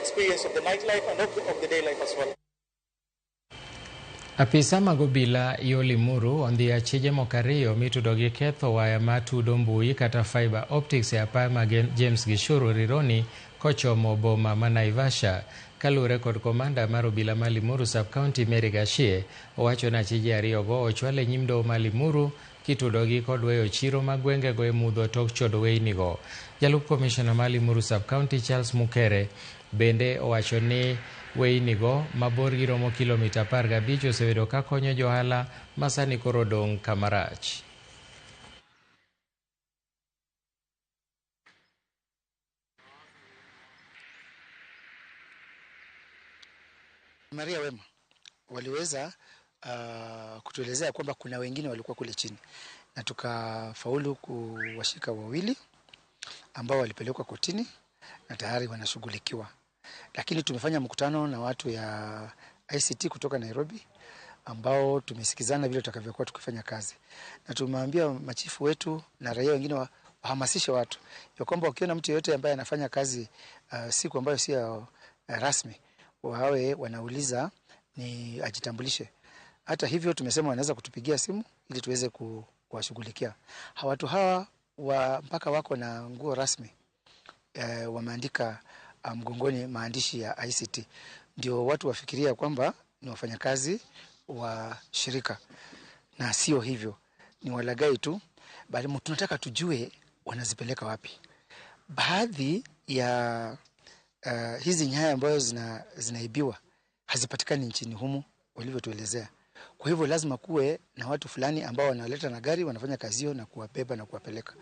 experience of the nightlife and of the day life as well. Apisa mag obila yo Limuru ondhi achije moko ariyo mitudo gi ketho waya matudo mbui kata fiber optics e apaya mag James Gichuru Rironi kochomo boma ma Naivasha. Kaluwore kod komanda mar obila ma Limuru sub-county Mary Gachie, owacho ni achije ariyogo ochwal e nyim doho ma Limuru kitudogi kod weyo chiro mag gwengego e mudho tok chodo weynigo. Jalup komishona ma Limuru sub-county Charles Mukere bende owacho ni weynigo ma borgi romo kilomita 15 osebedo ka konyo johala ma sani koro odong' kamarach. Maria Wema waliweza kutuelezea kwamba kuna wengine walikuwa kule chini na tukafaulu kuwashika wawili ambao walipelekwa kotini na tayari wanashughulikiwa. Lakini tumefanya mkutano na watu ya ICT kutoka Nairobi ambao tumesikizana vile tutakavyokuwa tukifanya kazi, na tumewaambia machifu wetu na raia wengine wahamasishe watu ya kwamba wakiona mtu yeyote ambaye anafanya kazi siku ambayo sio rasmi wawe wanauliza ni ajitambulishe. Hata hivyo tumesema wanaweza kutupigia simu ili tuweze kuwashughulikia. Watu hawa mpaka wako na nguo rasmi, wameandika mgongoni maandishi ya ICT, ndio watu wafikiria kwamba ni wafanyakazi wa shirika, na sio hivyo, ni walaghai tu. Bali tunataka tujue wanazipeleka wapi. Baadhi ya hizi nyaya ambazo zinaibiwa hazipatikani nchini humu walivyotuelezea. Kwa hivyo lazima kuwe na watu fulani ambao wanaleta na gari, wanafanya kazi hiyo na kuwabeba na kuwapeleka.